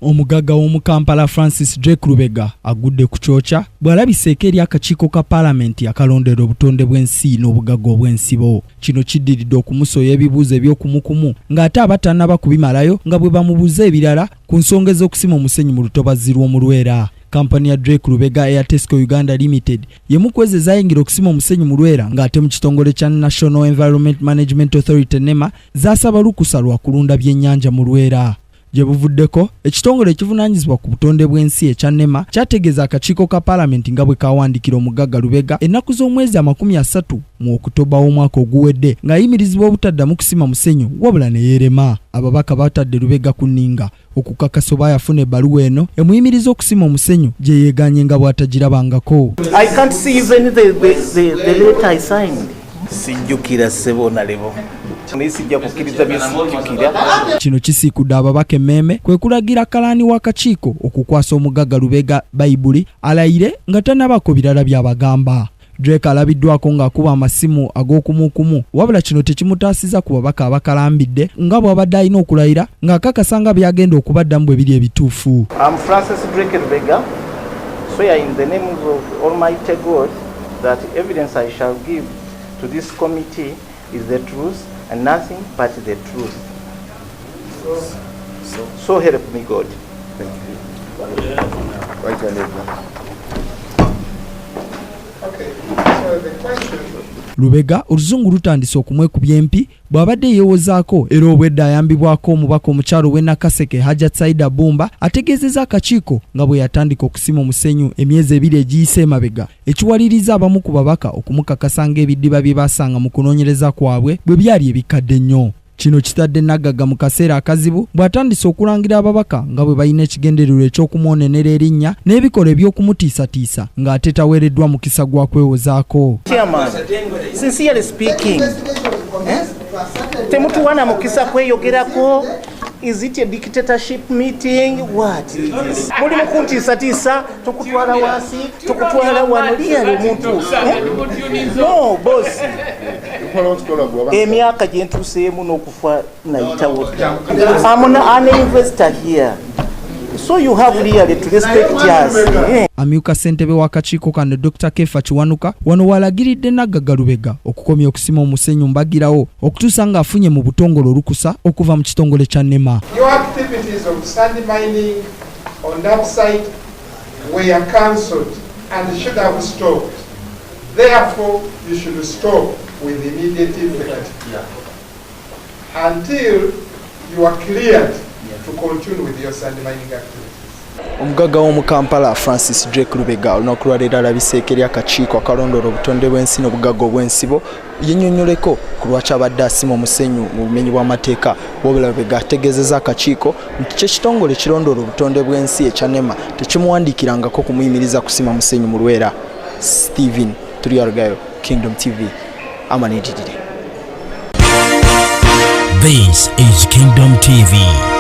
Omugagga w'omu Kampala Francis Drake Lubega agudde ku kyokya bw'alabiseeko eri akakiiko ka Paalamenti akalondera obutonde bw'ensi n'obugagga obw'ensibo. Kino kiddiridde okumusoya ebibuuzo eby'okumukumu ng'ate aba tannaba kubimalayo nga bwe bamubuuza ebirala ku nsonga ez'okusima omusenyu mu lutobazzi lw'omu Lwera. Kampani ya Drake Lubega eya Tesco Uganda Limited y'emu ku ezo ezayingira okusima omusenyu mu Lwera ng'ate mu kitongole kya National Environment Management Authority NEMA zaasaba lukusa lwa kulunda byennyanja mu Lwera. Gye buvuddeko, ekitongole ekivunaanyizibwa ku butonde bw'ensi ekya NEMA kyategeeza akakiiko ka Palamenti nga bwe kaawandiikira omugagga Lubega ennaku z'omwezi 30 mu Okutoba w'omwaka oguwedde ng'ayimirizibwa obutaddamu kusima musenyu wabula ne yeerema. Ababaka batadde Lubega ku nninga okukakasa oba yafuna ebbaluwa eno emuyimiriza okusima omusenyu gye yeegaanye nga bw'atagirabangako. I can't see even the letter I signed. Sijjukira ssebo nalebo, naye sijja kukkiriza bye sijjukira. Kino kisiikudde ababaka emmeeme kwe kulagira kalaani w'akakiiko okukwasa omugagga Lubega Bayibuli alayire nga tannabako birala by'abagamba. Drake alabiddwako ng'akuba amasimu ag'okumukumu wabula kino tekimutaasiza ku babaka abakalambidde nga bw'abadde alina okulayira ng'akakasa nga by'agenda okubaddamu bwe biri ebituufu. I'm Francis Drake Lubega, swear in the name of Almighty God that evidence I shall give to this committee is the truth and nothing but the truth. So help me God. Thank you. Right hand over. Okay, so the question Lubega oluzungu lutandise okumwekubya empi bw'abadde yeewozaako era obwedda ayambibwako omubaka omukyalo w'e Nakaseke Hajat Saida Bumba ategeezezza akakiiko nga bwe yatandika okusima omusenyu emyezi 2 egiyise emabega ekiwaliriza abamu ku babaka okumukakasa ng'ebidiba bye basanga mu kunoonyereza kwabwe bwe byali ebikadde ennyo. Kino kitadde Nagagga mu kaseera akazibu bw'atandise okulangira ababaka nga bwe balina ekigendererwa eky'okumwonenera erinnya n'ebikolwa eby'okumutiisatiisa ng'ate taweereddwa mukisa gwa kwewozaako. Chairman, sincerely speaking, eh? Temutuwa mukisa kweyogerako. Is it a dictatorship meeting? What is this? Muli mukuntiisatiisa, tukutwala wansi, tukutwala wano, liyali omuntu. Eh? No, boss. Emyaka gye ntuuseemu n'okufa nayitawo dda. I'm an investor here. So you have really to respect us. Eh? Amyuka ssentebe w'akakiiko kano Dr Kefa Kiwanuka wano walagiridde Nagagga Lubega okukomya okusima omusenyu mbagirawo okutuusa ng'afunye mu butongole olukusa okuva mu kitongole kya NEMA. Your activities of sand mining on that site were cancelled and should have stopped. Therefore, you should stop with immediate effect until you are cleared to continue with your sand mining activities. Omugagga w'omu Kampala Francis Drake Lubega olunaku lwaleero alabiseeko eri akakiiko akalondoola obutonde bw'ensi n'obugagga obw'ensibo yennyonnyoleko ku lwaki abadde asima omusenyu mu bumenyi bw'amateeka. Wabula Lubega ategeezezza akakiiko nti kye kitongole kirondoola obutonde bw'ensi ekya NEMA tekimuwandiikirangako kumuyimiriza kusima musenyu mu Lwera. Stephen Turyarugayo, Kingdom TV, amaniriire. This is Kingdom TV.